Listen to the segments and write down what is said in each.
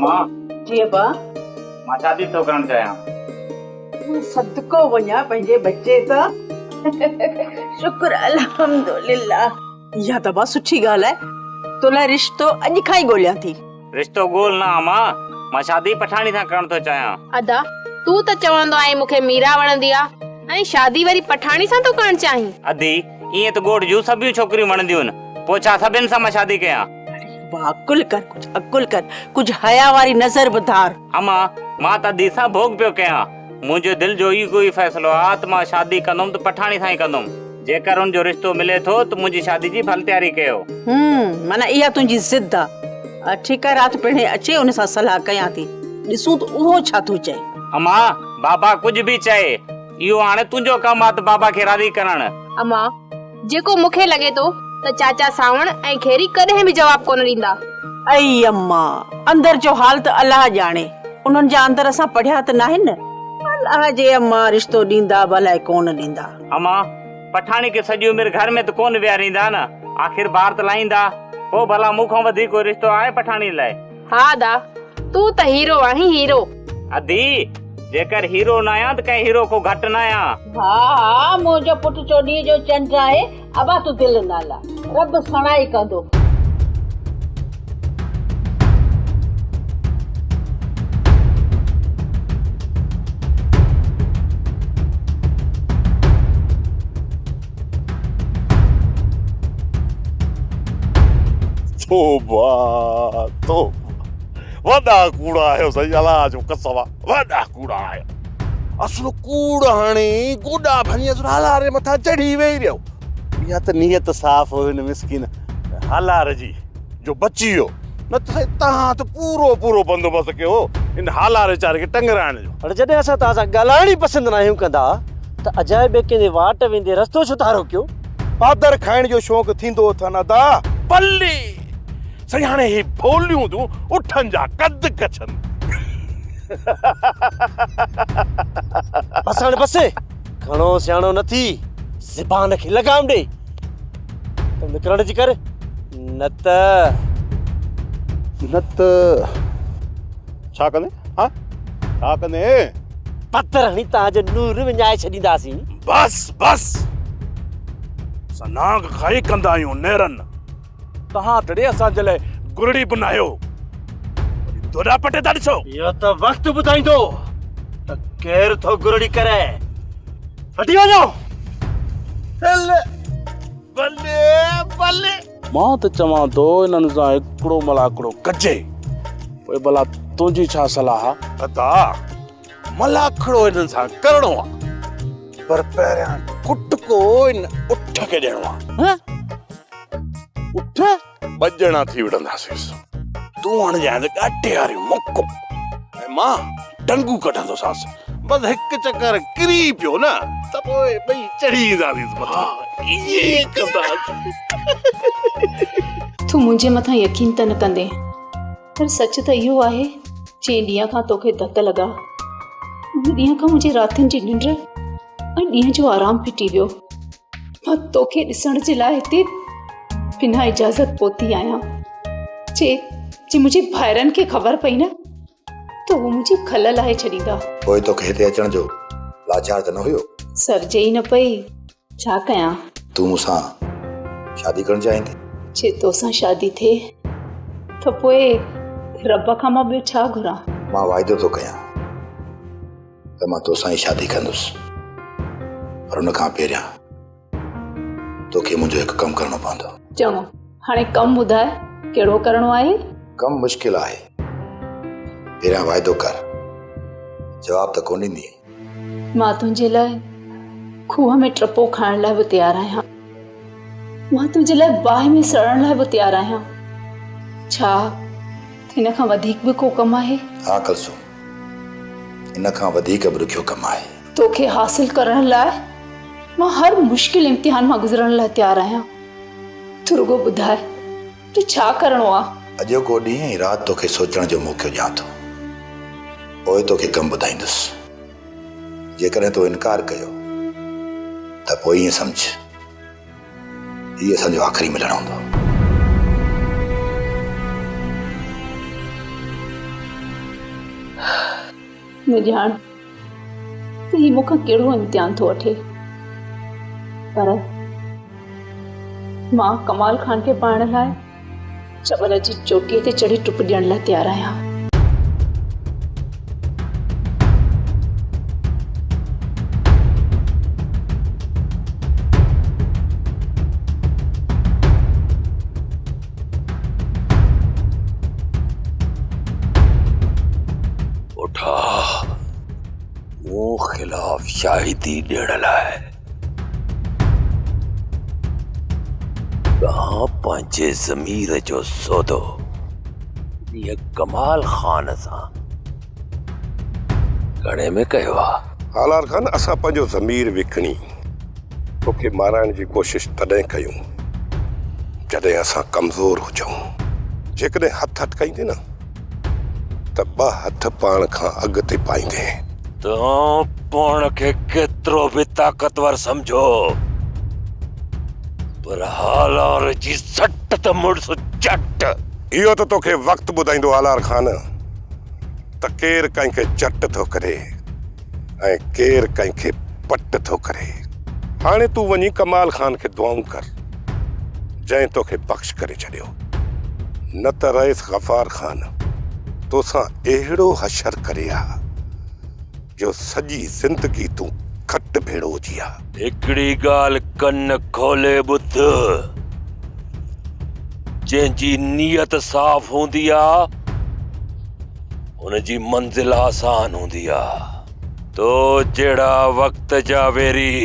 امان. جي ابا. مان شادي ٿو ڪرڻ چاهيان. مان صدقو وڃان پنهنجي ٻچي تان. شڪر الحمدلله. اها ته ابا سٺي ڳالهه آهي. تو لاء رشتو اڄ کان ئي ڳوليان ٿي. رشتو ڳول نه امان، مان شادي پٺاڻي سان ڪرڻ ٿو چاهيان. ادا، تون ته چوندو آهين مون کي ميرا وڻندي آ ۽ شادي وري پٺاڻي سان ٿو ڪرڻ چاهين. ادي، ائين ته ڳوٺ جون سڀيون ڇوڪريون وڻنديون آهن، پوء ڇا سڀن سان مان شادي ڪيان؟ اڙي ابا، عقل ڪر، ڪجهه عقل ڪر، ڪجهه حيا واري نظر به ڌار. امان، مان ته ادي سان ڀوڳ پيو ڪيان. منهنجو دل جو اهو ئي فيصلو آ ته مان شادي ڪندم ته پٺاڻي سان ئي ڪندم. جيڪر ان جو رشتو ملي ٿو ته منهنجي شادي جي ڀل تياري ڪيو. هم، معنيٰ اها تنهنجي ضد آ. ٺيڪ آ رات پڻهين اچي ان سان صلاح ڪيان ٿي. ڏسون ته اهو ڇا ٿو چئي. امان، بابا ڪجهه به چئي، اهو هاڻي تنهنجو ڪم آ ته بابا کي راضي ڪرڻ. امان، جيڪو مون کي لڳي ٿو ته چاچا سانوڻ ۽ خيري ڪڏهن به جواب ڪونه ڏيندا. ائي اما! اندر جو حال ته الله ڄاڻي. انهن جا اندر اسان پڙهيا ته ناهن. الله جي اما رشتو ڏيندا به الائي ڪونه ڏيندا. اما! پٺاڻي کي سڄي عمر گهر ۾ ته ڪونه ويهاريندا نه. آخر ٻاهر ته لاهيندا. پوء ڀلا مون کان وڌيڪ ڪو رشتو آهي پٺاڻي لاء؟ ها ادا! تون ته هيرو آهين هيرو. ادي! جيڪر هيرو نه آهيان ته ڪنهن هيرو کان گهٽ نه آهيان. ها ها منهنجو پٽ چوڏهينء جو چنڊ آهي. ابا تون دل نه لا. رب سڻائي ڪندو. توبه توبه وڏا ڪوڙا آهيو سائين الله جو قسم آ وڏا ڪوڙا آهيو اصل ڪوڙ هڻي گوڏا ڀڃي اصل هالار جي مٿان چڙهي ويهي رهيو اها ته نيت صاف هئي هن مسڪين هالار جي جو بچي ويو نه ته سائين تهان ته پورو پورو بندوبست ڪيو هو ان هالار ويچاري کي ٽنگرائڻ جو. هاڻي جڏهن اسان توهان سان ڳالهائڻ ئي پسند ناهيون ڪندا ته اجائي ٻئي ڪنهن جي واٽ ويندي رستو ڇو ٿا روڪيو؟ پادر کائڻ جو شوق ٿيندو اٿن ادا. پلي! سائين هاڻي هي ڀوليون ٿيون اٺن جا قد ڪڇن. بس هاڻي بس، گهڻو سياڻو نه ٿي، زبان کي لگام ڏي. تون نڪرڻ جي ڪر، نه ته. نه ته ڇا ڪندين؟ ها ڇا ڪندين؟ پٿر هڻي توهان جو نور وڃائي ڇڏينداسين. بس بس، اسان نانگ کائي ڪندا آهيون نيرن. توهان ٽڙي اسان جي لاء گرڙي به ناهيو، وري دوڏا پٽي ٿا ڏسو. اهو ته وقت ٻڌائيندو ته ڪير ٿو گرڙي ڪري. هٽي وڃو. هل بلي بلي. مان ته چوان ٿو انهن سان هڪڙو ملاکڙو ڪجي، پوء ڀلا تنهنجي ڇا صلاح آ؟ ادا ملاکڙو انهن سان ڪرڻو آ، پر پهريان ڪٽڪو ان اٺ کي ڏيڻو آ. هه؟ اٺ؟ ٻه ڄڻا ٿي وڙهنداسينس. تون هڻجانء ڳاٽي واريون مڪون ۽ مان ٽنگون ڪڍندوسانس. بس هڪ چڪر ڪري پيو نه ته پوء ٻئي چڙهي اينداسينس مٿان. ائين ئي ڪنداسين. تون منهنجي مٿان يقين ته نه ڪندين، پر سچ ته اهو آهي، جنهن ڏينهن کان توکي ڌڪ لڳا، ان ڏينهن کان منهنجي راتين جي ننڊ ۽ ڏينهن جو آرام ڦٽي ويو. مان توکي ڏسڻ جي لاء هتي بنا اجازت پهتي آهيان. جي جي منهنجي ڀائرن کي خبر پئي نه ته هو منهنجي کل لاهي ڇڏيندا. پوء توکي هتي اچڻ جو لاچار ته نه هيو؟ سرجي ئي نه پئي، ڇا ڪيان؟ تون مون سان شادي ڪرڻ چاهين ٿي؟ جي توسان شادي ٿئي ته پوء رب کان مان ٻيو ڇا گهران؟ مان واعدو ٿو ڪيان ته مان توسان ئي شادي ڪندس، پر ان کان پهريان توکي منهنجو هڪ ڪم ڪرڻو پوندو. چڱو، هاڻي ڪم ٻڌاء، ڪهڙو ڪرڻو آهي؟ ڪم مشڪل آهي. پهريان واعدو ڪر، جواب ته ڪونه ڏيندينء؟ مان تنهنجي لاء کوهه ۾ ٽپو کائڻ لاء به تيار آهيان. مان تنهنجي لاء باهه ۾ سڙڻ لاء به تيار آهيان. ڇا هن کان وڌيڪ به ڪو ڪم آهي؟ ها ڪلثوم، ان کان وڌيڪ به ڏکيو ڪم آهي. توکي حاصل ڪرڻ لاء مان هر مشڪل امتحان مان گذرڻ لاء تيار آهيان. تون رڳو ٻڌاء ته ڇا ڪرڻو آ؟ اڄوڪو ڏينهن ۽ رات توکي سوچڻ جو موقعو ڏيان ٿو. پوء توکي ڪم ٻڌائيندس. جيڪڏهن تو انڪار ڪيو ته پوء ائين سمجهه هي اسان جو آخري ملڻ هوندو. نه ڄاڻ ته هي مون کان ڪهڙو امتحان ٿو وٺي. پر مان ڪمال خان کي پائڻ لاء جبل جي چوٽيء تي چڙهي ٽپ ڏيڻ لاء تيار آهيان. اوٺا، مون خلاف شاهدي ڏيڻ لاء توهان پنهنجي ضمير جو سودو انهيء ڪمال خان سان گهڻي ۾ ڪيو آ؟ هالار خان، اسان پنهنجو ضمير وڪڻي توکي مارائڻ جي ڪوشش تڏهن ڪيون جڏهن اسان ڪمزور هجون. جيڪڏهن هٿ اٽڪائيندين نه ته ٻه هٿ پاڻ کان اڳتي پائيندين. تون پاڻ کي ڪيترو به طاقتور سمجهو پر هالار جي سٽ ته مڙس چٽ. اهو ته توکي وقت ٻڌائيندو هالار خان ته ڪير ڪنهن کي چٽ ٿو ڪري. ۽ ڪير ڪنهن کي پٽ ٿو ڪري. هاڻي تون وڃي ڪمال خان کي دعائون ڪر، جنهن توکي بخش ڪري ڇڏيو. نه ته رئيس غفار خان توسان اهڙو حشر ڪري ها، جو سڄي زندگي تون کٽ ڀيڙو هجي ها. هڪڙي ڳالهه ڪن کولي ٻڌ، جنهن جي نيت صاف هوندي آ، ان جي منزل آسان هوندي آ. تو جهڙا وقت جا ويري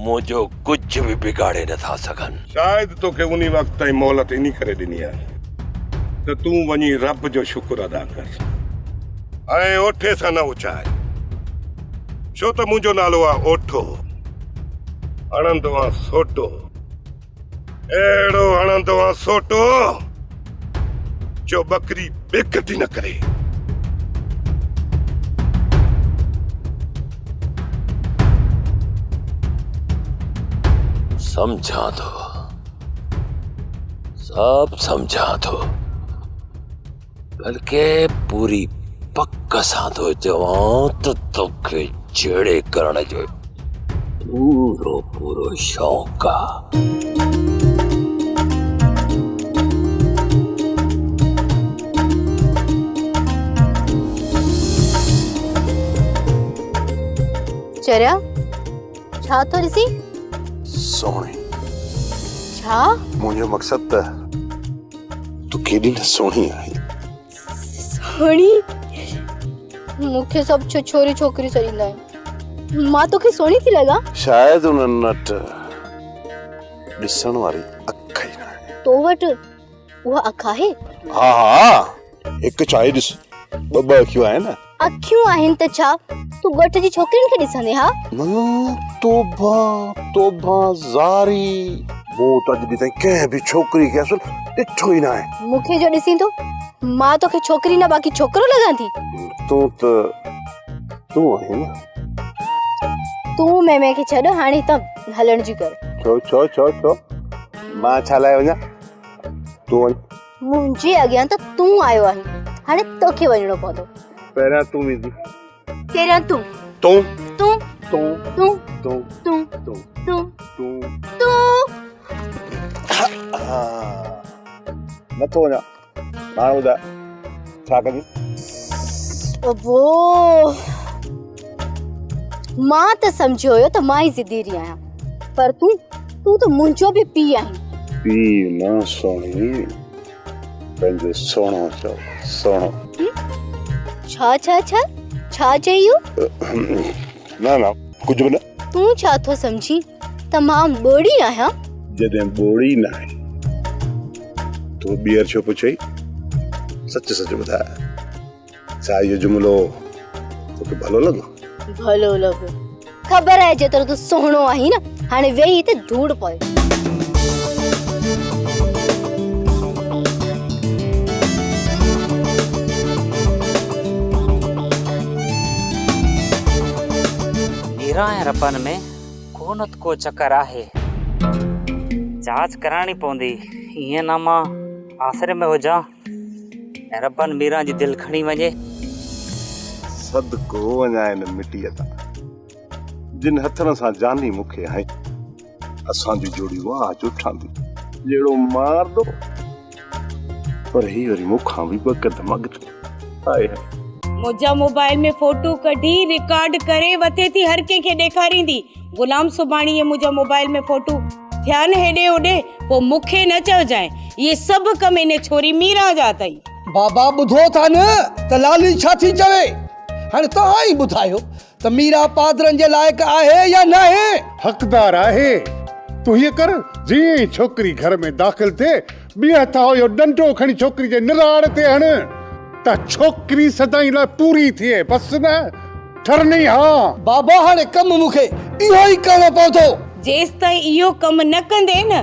منهنجو ڪجهه به بگاڙي نٿا سگهن. شايد توکي انهي وقت تائين مهلت انهي ڪري ڏني آهي ته تون وڃي رب جو شڪر ادا ڪر ۽ اوٺي سان نه اچاء، ڇو ته منهنجو نالو آ اوٺو، هڻندو آن سوٽو. اهڙو هڻندو آن سوٽو جو ٻڪري ٻيڪٽي نه ڪري. سمجهان ٿو، سڀ سمجهان ٿو، بلڪه پوري پڪ سان ٿو چوان ته توکي جهيڙي ڪرڻ جو پورو پورو شوق آ. چريا، ڇا ٿو ڏسين؟ سهڻي. ڇا؟ منهنجو مقصد ته تون ڪيڏي نه سهڻي آهين. سهڻي؟ مون کي سڀ ڇڇوري ڇوڪري سڏيندا آهن. مان توکي سهڻي ٿي لڳان؟ شايد انهن وٽ ڏسڻ واري اک ئي ناهي. تو وٽ اها اک آهي؟ ها ها، هڪ ڇا هي ڏس، ٻه ٻه اکيون آهن نه. اکيون آهن ته ڇا تون ڳوٺ جي ڇوڪرين کي ڏسندين ها؟ نه نه توبه توبه زاري. مون ته اڄ ڏينهن تائين ڪنهن به ڇوڪري کي اصل ڏٺو ئي ناهي. مون کي جو ڏسين ٿو مان توکي ڇوڪري نه باقي ڇوڪرو لڳان ٿي. تون ته تون آهين نه. تون ميمي کي ڇڏ هاڻي هتان هلڻ جي ڪر. ڇو ڇو ڇو ڇو مان ڇا لاء وڃان تون وڃ. منهنجي اڳيان ته تون آيو آهين، هاڻي توکي وڃڻو پوندو. پهريان تون ويندين. پهريان تون. تون. تون. تون. تون. تون. تون. تون. تون. تون. تون. نٿو وڃان. هاڻ ٻڌاء ڇا ڪندين؟ ابو مان ته سمجهيو هيو ته مان ئي ضدي رهي آهيان پر تون تون ته منهنجو به پيء آهين. پيء نه سهڻي پنهنجو سهڻو چئو سهڻو. ڇا ڇا ڇا ڇا چئي اهو؟ نه نه ڪجهه به نه. تون ڇا ٿو سمجهين ته مان ٻوڙي آهيان؟ جڏهن ٻوڙي ناهين تو ٻيهر ڇو پڇيئي؟ سچ سچ ٻڌاء ڇا اهو جملو توکي ڀلو لڳو؟ ڀلو لڳو. خبر آهي جيترو تون سهڻو آهين نه هاڻي ويهي هتي ڌوڙ پوي. ميران ۽ ربن ۾ ڪو نه ڪو چڪر آهي. جاچ ڪرائڻي پوندي. ائين نه مان آسري ۾ هجان. ۽ ربن ميران جي دل کڻي وڃي. صدقو وڃان ان مٽيء تان، جن هٿن سان جاني مون کي هنئي. اسان جي جوڙي واهه جو ٺهندي. جهڙو ماردو، پر هي وري مون کان به ٻه قدم اڳتي. High high. منهنجا موبائل ۾ فوٽو ڪڍي رڪارڊ ڪري وتي ٿي هر ڪنهن کي ڏيکاريندي. غلام سڀاڻي اهي منهنجا موبائل ۾ فوٽو ٿيا نه هيڏي هوڏي پوء مون کي نه چئجانء اهي سڀ ڪم ان ڇوري ميران جا اٿئي. بابا ٻڌو ٿا نه ته لالي ڇا ٿي چوي؟ هاڻي توهان ئي ٻڌايو ته ميرا پادرن جي لائق آهي يا ناهي؟ حقدار آهي. تون هيئن ڪر جيئن ئي ڇوڪري گهر ۾ داخل ٿئي ٻئي هٿ اهو ڏنڊو کڻي ڇوڪري جي نراڙ تي هڻ ته ڇوڪري سدائين لاء پوري ٿئي بس نه ٺرني ها. بابا هاڻي ڪم مون کي اهو ئي ڪرڻو پوندو. جيستائين اهو ڪم نه ڪندين نه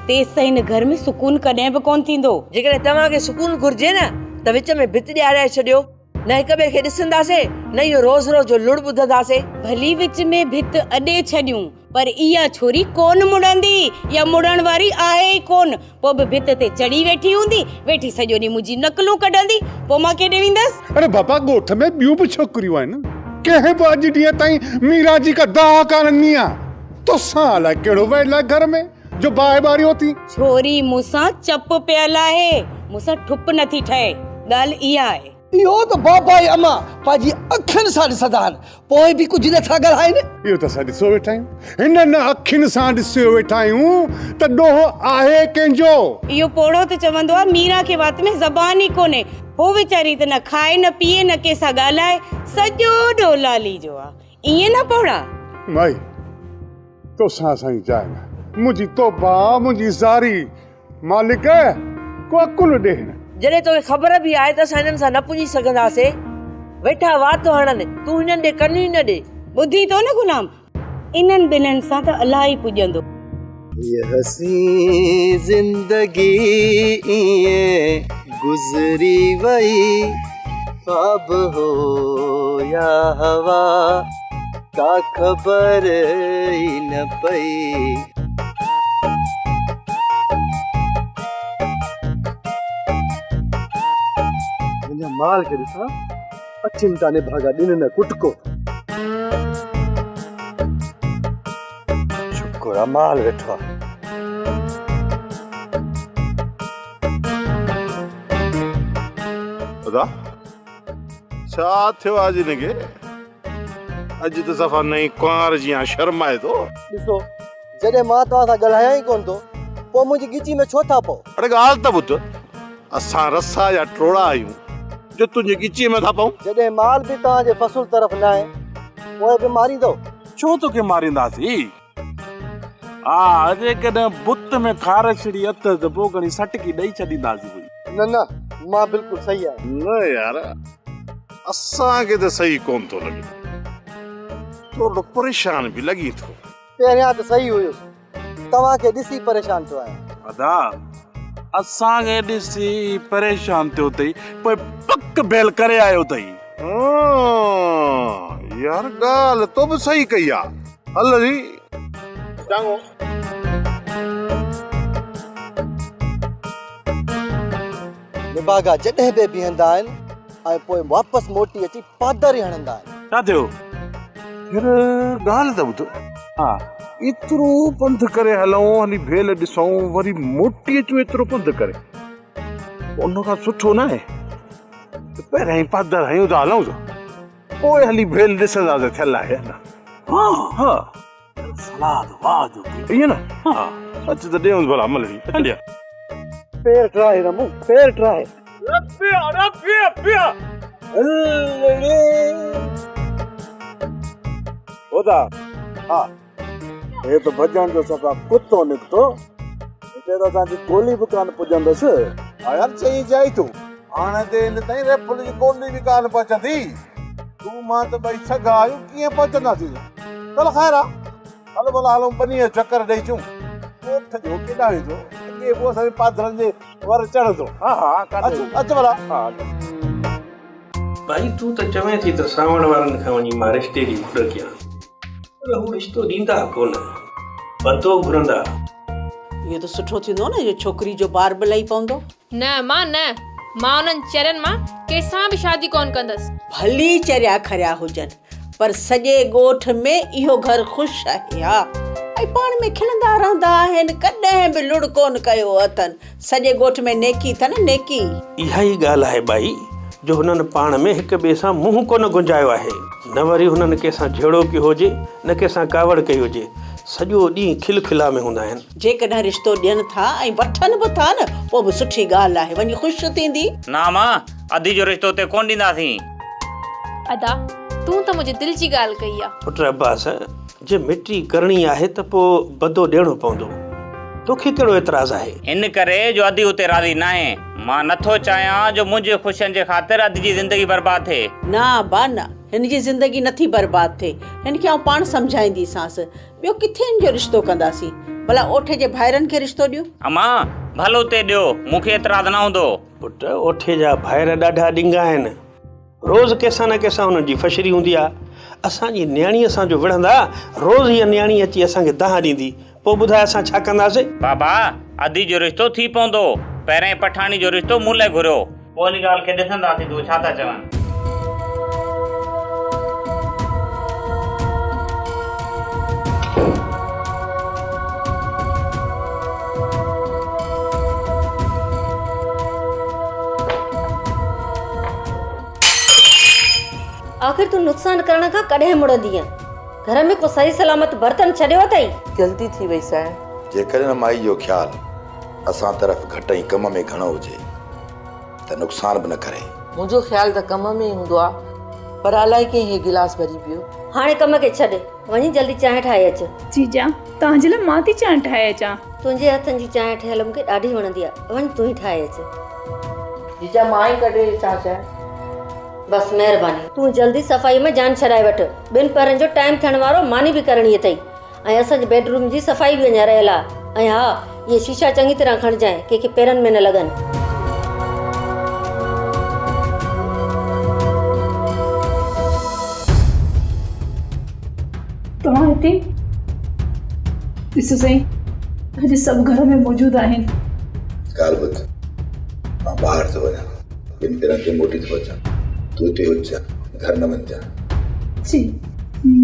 تيستائين هن گهر ۾ سڪون ڪڏهن به ڪونه ٿيندو. جيڪڏهن توهان کي سڪون گهرجي نه ته وچ ۾ ڀت ڏيارائي ڇڏيو. نه هڪ ٻئي کي ڏسنداسين نه اهو روز روز جو لڙ ٻڌنداسين. ڀلي وچ ۾ ڀت اڏي ڇڏيون پر اها ڇوري ڪونه مڙندي يا مڙڻ واري آهي ئي ڪونه. پوء به ڀت تي چڙهي ويٺي هوندي، ويٺي سڄو ڏينهن منهنجي نقلون ڪڍندي، پوء مان ڪيڏي ويندس؟ اڙي بابا ڳوٺ ۾ ٻيون به ڇوڪريون آهن، ڪنهن به اڄ ڏينهن تائين ميران جي ڪا دانهن ڪانه ڏني آهي. توسان الائي ڪهڙو ويل آهي گهر ۾ جو باهه ٻاريو اٿئي. ڇوري مون سان چپ پيل آهي، مون سان ٺپ نٿي ٺهي، ڳالهه اها آهي. اهو ته بابا ۽ امان پنهنجي اکين سان ڏسندا آهن، پوء به ڪجهه نه ٿا ڳالهائين. اهو ته اسان ڏسيو ويٺا آهيون. هنن اکين سان ڏسيو ويٺا آهيون ته ڏوهه آهي ڪنهن جو. اهو پوڙهو ته چوندو آهي ميران کي وات ۾ زبان ئي ڪونهي. هو ويچاري ته نه کائي نه پيئي نه ڪنهن سان ڳالهائي، سڄو ڏوهه لالي جو آهي. ائين نه پوڙها؟ مائي، توسان اسان جي جاء ناهي. منهنجي توبه، منهنجي زاري. مالڪ ڪو عقل ڏي هن. جڏهن توکي خبر به آهي ته اسان هنن سان نه پڄي سگهنداسين. ويٺا وات هڻن، تون هنن ڏي ڪن ئي نه ڏي. ٻڌين ٿو نه غلام، انهن ٻنهن سان ته الله ئي پڄندو. هيء حسين زندگي ائين گذري وئي، خواب هو يا هوا، ڪا خبر ئي نه پئي. وڃان مال کي ڏسان، اچن ٿا نڀاڳا ڏن نه ڪٽڪو. شڪر آ مال ويٺو آ. ادا ڇا ٿيو آ اڄ هن کي؟ اڄ ته صفا نئين ڪنوار جيان شرمائي ٿو. ڏسو جڏهن مان توهان سان ڳالهايان ئي ڪونه ٿو پوء منهنجي ڳچي ۾ ڇو ٿا پئو؟ اڙي ڳالهه ته ٻڌ، اسان رسا جا ٽوڙا آهيون جو تنهنجي ڳچيء ۾ ٿا پئون. جڏهن مال به توهان جي فصل طرف ناهي پوء به ماريندؤ؟ ڇو توکي مارينداسين؟ ها جيڪڏهن بت ۾ کارڇڙي اٿس ته پوء کڻي سٽڪي ڏئي ڇڏينداسين. نه نه مان بلڪل صحيح آهيان. نه يار اسان کي ته صحيح ڪونه ٿو لڳي. ٿورڙو پريشان به لڳين ٿو. پهريان ته صحيح هيس، توهان کي ڏسي پريشان ٿيو آهيان. ادا اسان کي ڏسي پريشان ٿيو اٿئي پوء پڪ ڀيل ڪري آيو اٿئي. ها يار ڳالهه تو به صحيح ڪئي آ. هل ري چڱو. نڀاڳا جڏهن به بيهندا آهن ۽ پوء واپس موٽي اچي پادر ئي هڻندا آهن. ڇا ٿيو؟ يار ڳالهه ته ٻڌ. ها. ايترو پنڌ ڪري هلون، هلي ڀيل ڏسون، وري موٽي اچون ايترو پنڌ ڪري. ان کان سٺو ناهي ته پهريائين ئي پادر هنيون ته هلون ته پوء هلي ڀيل ڏسنداسين ٿيل آهي يا نه. ها ها. صلاح ته واهه جو ڪئي. ائين نه؟ ها. اچ ته ڏيونس ڀلا ملڙي. هليا. پير ٽراهي رمون، پير ٽراهي. ربيا ربيا بيا. هلڙي. هودا. ها. هي ته ڀڄڻ جو صفا ڪتو نڪتو. هتي ته اسان جي گولي به ڪانه پڄندس. ها يار چئين جائي ٿو. هاڻ تي هن تائين ريفل جي گولي به ڪانه پهچندي. تون مان ته ٻئي سگها آهيون ڪيئن پهچنداسين. چل خير آ. هل ڀلا هلون ٻنيء جو چڪر ڏئي اچون. ڳوٺ جو ڪيڏانهن ويندو. اڳي پوء اسان جي پاڌرن جي ور چڙهندو. ها ها ڪاڏي. اچ اچ ڀلا. ها هل. ڀائي تون ته چوين ٿي ته سانوڻ وارن کان وڃي مان رشتي جي گهر ڪيان پر هو رشتو ڏيندا ڪونه، بدو گهرندا. اهو ته سٺو ٿيندو نه جو ڇوڪري جو بار به لهي پوندو. نه امان نه. مان انهن چرين مان ڪنهن سان به شادي ڪونه ڪندس. ڀلي چريا کريا هجن پر سڄي ڳوٺ ۾ اهو گهر خوش آهي ها ۽ پاڻ ۾ کلندا رهندا آهن ڪڏهن به لڙ ڪونه ڪيو اٿن سڄي ڳوٺ ۾ نيڪي اٿن نيڪي. اها ئي ڳالهه آهي ٻائي جو هنن پاڻ ۾ هڪ ٻئي سان منهن ڪونه گهنجايو آهي نه وري هنن ڪنهن سان جهيڙو ڪيو هجي نه ڪنهن سان ڪاوڙ ڪئي هجي سڄو ڏينهن کل کلا ۾ هوندا آهن. جيڪڏهن رشتو ڏين ٿا ۽ وٺن به ٿا نه پوء به سٺي ڳالهه آهي وڃي خوش ٿيندي. نه امان ادي جو رشتو اتي ڪونه ڏينداسين. ادا تون ته منهنجي دل جي ڳالهه ڪئي آ. پٽ عباس جي مٽي ڪرڻي آهي ته پوء بدو ڏيڻو پوندو. توکي ڪهڙو اعتراض آهي؟ ان ڪري جو ادي اتي راضي ناهي. مان نٿو چاهيان جو منهنجي خوشين جي خاطر ادي جي زندگي برباد ٿئي. نه ابا نه هن جي زندگي نٿي برباد ٿئي. هن کي آئون پاڻ سمجهائينديسانس. ٻيو ڪٿي هن جو رشتو ڪنداسين؟ ڀلا اوٺي جي ڀائرن کي رشتو ڏيون؟ امان، ڀل اتي ڏيو، مون کي اعتراض نه هوندو. پٽ، اوٺي جا ڀائر ڏاڍا ڏنگا آهن. روز ڪنهن سان نه ڪنهن سان هنن جي فشري هوندي آهي. اسان جي نياڻيء سان جو وڙهندا، روز هيء نياڻي اچي اسان کي دانهن ڏيندي. پوء ٻڌاء اسان ڇا ڪنداسين؟ بابا، ادي جو رشتو ٿي پوندو. پهرئين پٺاڻي جو رشتو مون لاء گهريو. پوء ان ڳالهه کي ڏسنداسين ته هو ڇا ٿا چون. آخر تون نقصان ڪرڻ کان ڪڏهن مڙندينء؟ گهر ۾ ڪو صحيح سلامت برتن ڇڏيو اٿئي؟ غلطي ٿي وئي سائڻ. جيڪڏهن مائي جو خيال اسان طرف گهٽ ۽ ڪم ۾ گهڻو هجي ته نقصان به نه ڪري. منهنجو خيال ته ڪم ۾ ئي هوندو آ پر الائي ڪئين هي گلاس ڀري پيو. هاڻي ڪم کي ڇڏ، وڃي جلدي چانهه ٺاهي اچ. جيجا، توهان جي لاء مان ٿي چانهه ٺاهي اچان. تنهنجي هٿن جي چانهه ٺهيل مون کي ڏاڍي وڻندي آ، وڃ تون ئي ٺاهي اچ. جيجا مان ئي ڪڍي اچان چانهه. بس مهرباني. تون جلدي صفائي مان جان ڇڏائي وٺ. ٻن پهرن جو ٽائيم ٿيڻ وارو ماني به ڪرڻي اٿئي ۽ اسان جي بيڊ روم جي صفائي به اڃا رهيل آ ۽ ها اهي شيشا چڱي طرح کڻجانء ڪنهن کي پيرن ۾ نه لڳن. توهان هتي؟ ڏسو سائين اڄ سڀ گهر ۾ موجود آهن. ڳالهه ٻڌ مان ٻاهر ٿو وڃان. ٻن پيرن تي موٽي ٿو اچان. تون اتي هججان، گهر نه وڃجان. جي،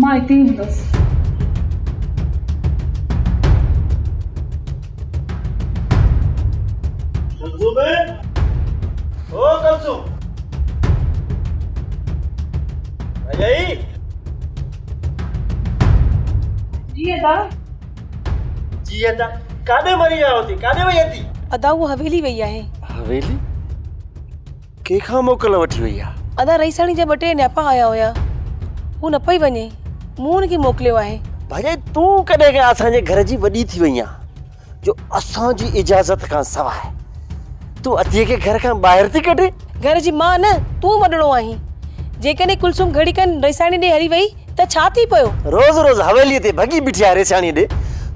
مان اتي ئي هوندس. ڪلثوم! او ڪلثوم! ڀاڄائي! جي ادا. جي ادا، ڪاڏي مري ويا هو ٿي؟ ڪاڏي وئي ادي؟ ادا هوء حويلي وئي آهي. حويلي؟ ڪنهن کان موڪل وٺي وئي آ؟ ادا رئيساڻي جا ٻه ٽي نياپا آيا هيا. هو نه پئي وڃي. مون هن کي موڪليو آهي. ڀاڄائي تون ڪڏهن کان اسان جي گهر جي وڏي ٿي وئي آن جو اسان جي اجازت کان سواء تون اديء کي گهر کان ٻاهر ٿي ڪڍين؟ گهر جي مان نه تون وڏڙو آهين. جيڪڏهن ڪلثوم گهڙي کن رئيساڻي ڏي هلي وئي ته ڇا ٿي پيو؟ روز روز حويليء تي ڀڳي بيٺي آهي رئيساڻيء ڏي.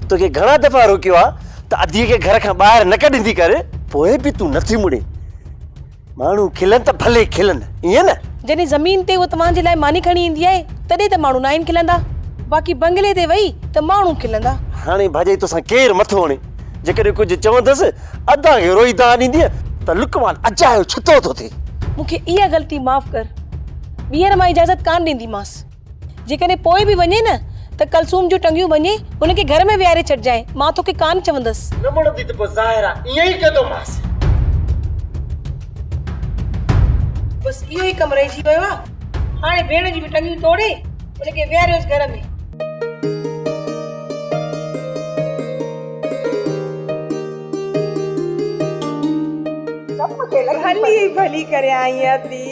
توکي گهڻا دفعا روڪيو آ ته اديء کي گهر کان ٻاهر نه ڪڍندي ڪر، پوء به تون نٿي مڙين. ماڻهو کلن ته ڀلي کلن، ائين نه؟ جڏهن زمين تي هوء توهان جي لاء ماني کڻي ايندي آهي، تڏهن ته ماڻهو ناهن کلندا. باقي بنگلي تي وئي ته ماڻهو کلندا. هاڻي ڀاڄائي توسان ڪير مٿو هڻي؟ جيڪڏهن ڪجهه چوندس، ادا کي روئي دانهن ڏيندينء ته لقمان اجايو ڇتو ٿو ٿئي. مون کي اها غلطي معاف ڪر. ٻيهر مان اجازت ڪانه ڏينديمانس. جيڪڏهن پوء به وڃي نه ته ڪلثوم جون ٽنگيون ڀڃي هن کي گهر ۾ ويهاري ڇڏجانء، مان توکي ڪانه چوندس. نه مڙندي ته پوء ظاهر آ ائين ئي ڪندومانس. بس اهو ئي ڪم رهجي ويو آ. هاڻي ڀيڻ جون به ٽنگيون ٽوڙي هن کي ويهاريوس گهر ۾. ڀلي ڀلي ڪري آئين ادي.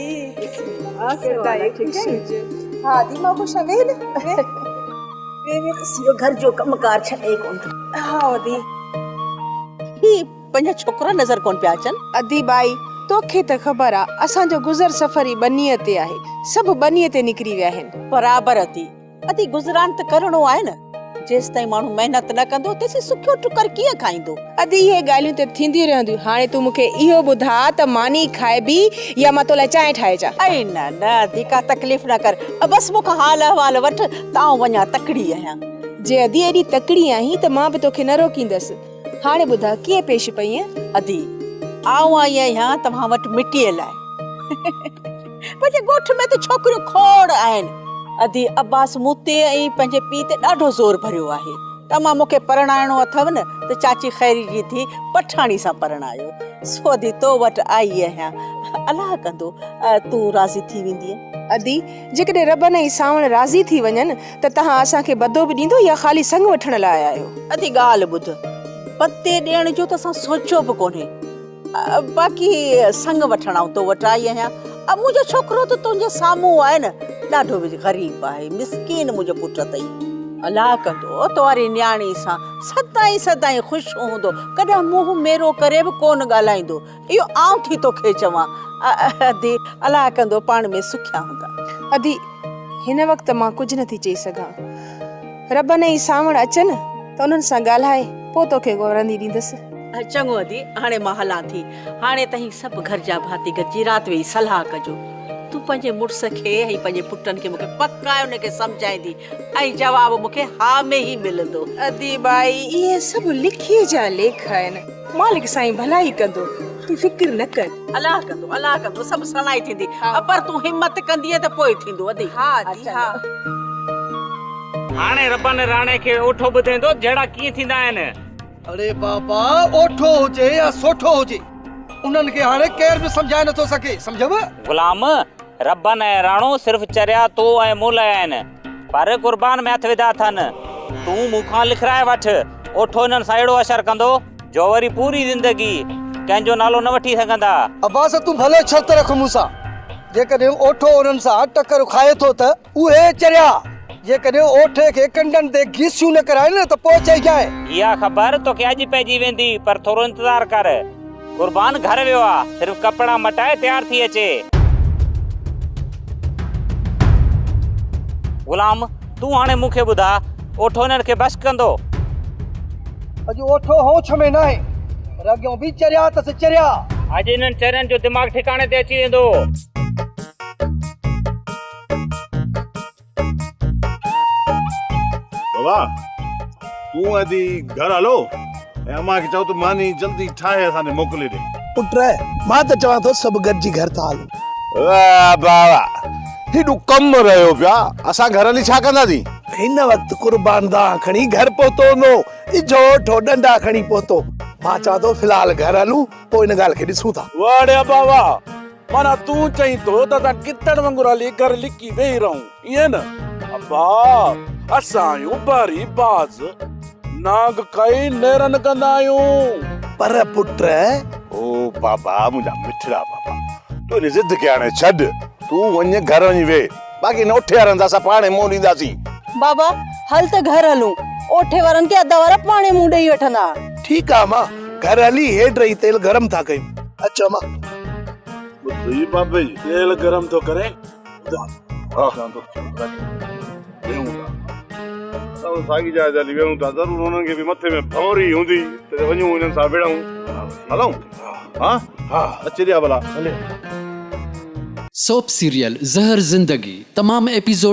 سدائين خوش هج. ها ادي مان خوش آهيان ويهه نه ويهه ويهه ويهه. اهو گهر جو ڪم ڪار ڇڏي ڪونه ٿو. ها ادي. هي پنهنجا ڇوڪرا نظر ڪونه پيا اچن. ادي ٻائي توکي ته خبر آ اسان جو گذر سفر ئي ٻنيء تي آهي. سڀ ٻنيء تي نڪري ويا آهن. برابر ادي. ادي گذران ته ڪرڻو آهي نه. جيستائين ماڻهو محنت نه ڪندو تيسين سکيو ٽڪر ڪيئن کائيندو. ادي اهي ڳالهيون ته ٿينديون رهنديون. هاڻي تون مون کي اهو ٻڌاء ته ماني کائبي يا مان تو لاء چانهه ٺاهي اچان. اي نه نه ادي ڪا تڪليف نه ڪر. بس مون کان حال احوال وٺ ته آئون وڃان تڪڙي آهيان. جي ادي ايڏي تڪڙي آهين ته مان به توکي نه روڪيندس. هاڻي ٻڌاء ڪيئن پيش پئينء؟ ادي آئون آئي آهيان توهان وٽ مٽيء لاء. پنهنجي ڳوٺ ۾ ته ڇوڪريون کوڙ آهن. ادي عباس مون تي ۽ پنهنجي پيء تي ڏاڍو زور ڀريو آهي ته امان مون کي پرڻائڻو اٿو نه ته چاچي خيري جي ڌيء پٺاڻي سان پرڻايو. سو ادي تو وٽ آئي آهيان. الله ڪندو تون راضي ٿي ويندينء. ادي، جيڪڏهن ربن ۽ سانوڻ راضي ٿي وڃن ته توهان اسان کي بدو به ڏيندو يا خالي سڱ وٺڻ لاء آيا آهيو؟ ادي ڳالهه ٻڌ، بدي ڏيڻ جو ته اسان سوچيو به ڪونهي. باقي سڱ وٺڻ آئون تو وٽ آئي آهيان. منهنجو ڇوڪرو ته تنهنجي سامهون آهي نه، ڏاڍو غريب آهي، مسڪين منهنجو پٽ اٿئي. الله ڪندو تو واري نياڻي سان سدائين سدائين خوش هوندو، ڪڏهن منهن ميرو ڪري به ڪونه ڳالهائيندو. اهو آئون ٿي توکي چوان. ادي، الله ڪندو پاڻ ۾ سکيا هوندا. ادي، هن وقت مان ڪجهه نه ٿي چئي سگهان. ربن ۽ سانوڻ اچن ته انهن سان ڳالهائي پوء توکي ورندي ڏيندس. چڱو ادي، هاڻي مان هلان ٿي. هاڻي توهين سڀ گهر جا ڀاتي گڏجي رات ويهي صلاح ڪجو. تون پنهنجي مڙس کي ۽ پنهنجي پٽن کي مون کي پڪ آهي ان کي سمجهائيندي ۽ جواب مون کي ها ۾ ئي ملندو. ادي ٻائي، اهي سڀ لکيي جا ليک آهن. مالڪ سائين ڀلائي ڪندو، تون فڪر نه ڪر. الله ڪندو، الله ڪندو، سڀ سڻائي ٿيندي. پر تون همت ڪندينء ته پوء ٿيندو ادي. ها ادي ها. هاڻي ربن راڻي کي اوٺو ٻڌائيندو جهيڙا ڪيئن ٿيندا آهن. اڙي بابا اوٺو هجي يا سوٺو هجي انهن کي هاڻي ڪير به سمجهائي نٿو سگهي سمجهيو. غلام، ربن ۽ راڻو صرف چريا تو ۽ مون لاء آهن پر قربان ۾ هٿ وڌا اٿن. تون مون کان لکرائي وٺ. اوٺو انهن سان اهڙو اشر ڪندو جو وري پوري زندگي ڪنهن جو نالو نه وٺي سگهندا. عباس تون ڀلي شرط رک مون سان جيڪڏهن اوٺو انهن سان ٽڪر کائي ٿو ته اهي چريا جيڪڏهن اوٺي کي ڪنڊن تي گيسيون نه ڪرائين نه ته پوء چئجانء. اها خبر توکي اڄ پئجي ويندي پر ٿورو انتظار ڪر. قربان گهر ويو آ، صرف ڪپڙا مٽائي تيار ٿي اچي. غلام، تون هاڻي مون کي ٻڌاء، اوٺو هنن کي بخش ڪندو؟ اڄ اوٺو هونڇ ۾ ناهي، پر اڳيون به چريا اٿس چريا. اڄ انهن چرين جو دماغ ٺڪاڻي تي اچي ويندو. بابا تون ادي گهر هلو ۽ امان کي چئو ته ماني جلدي ٺاهي اسان ڏي موڪلي ڏي. پٽ مان ته چوان ٿو سڀ گڏجي گهر ٿا هلون. واهه بابا هيڏو ڪم رهيو پيو آ اسان گهر هلي ڇا ڪنداسين. هن وقت قربان دانهن کڻي گهر پهتو هوندو. اجهو اٺو ڏنڊا کڻي پهتو. مان چوان ٿو في الحال گهر هلون پوء ان ڳالهه کي ڏسون ٿا. واهه ڙي ابا واهه. معنيٰ تون چئين ٿو ته اسان ڪتڙ وانگر هلي گهر لڪي ويهي رهون، ائين نه؟ ابا، اسان آهيون بحري باز، نانگ کائي نيرن ڪندا آهيون. پر پٽ! او بابا، منهنجا مٺڙا بابا، تون ان ضد کي هاڻي ڇڏ، تون وڃ گهر وڃي ويهه، باقي هن اوٺي وارن سان اسان پاڻهي منهن ڏينداسين. بابا، هل ته گهر هلون، اوٺي وارن کي ادا وارا پاڻهي منهن ڏيئي وٺندا. ٺيڪ آ امان، گهر هلي هيڊ رهي تيل گرم ٿا ڪيون. اچ امان. ٻڌ ئي بابي جي تيل گرم ٿو ڪري ٻڌا ها ويهون ٿا اسان ساڳي جاء تي هلي ويهون ٿا ضرور انهن کي به مٿي ۾ ڀنوري هوندي ته وڃون انهن سان وڙهون هلون ها ها اچ ڏيا ڀلا سوپ سيريل زهر زندگي تمام ايپيسوڊ.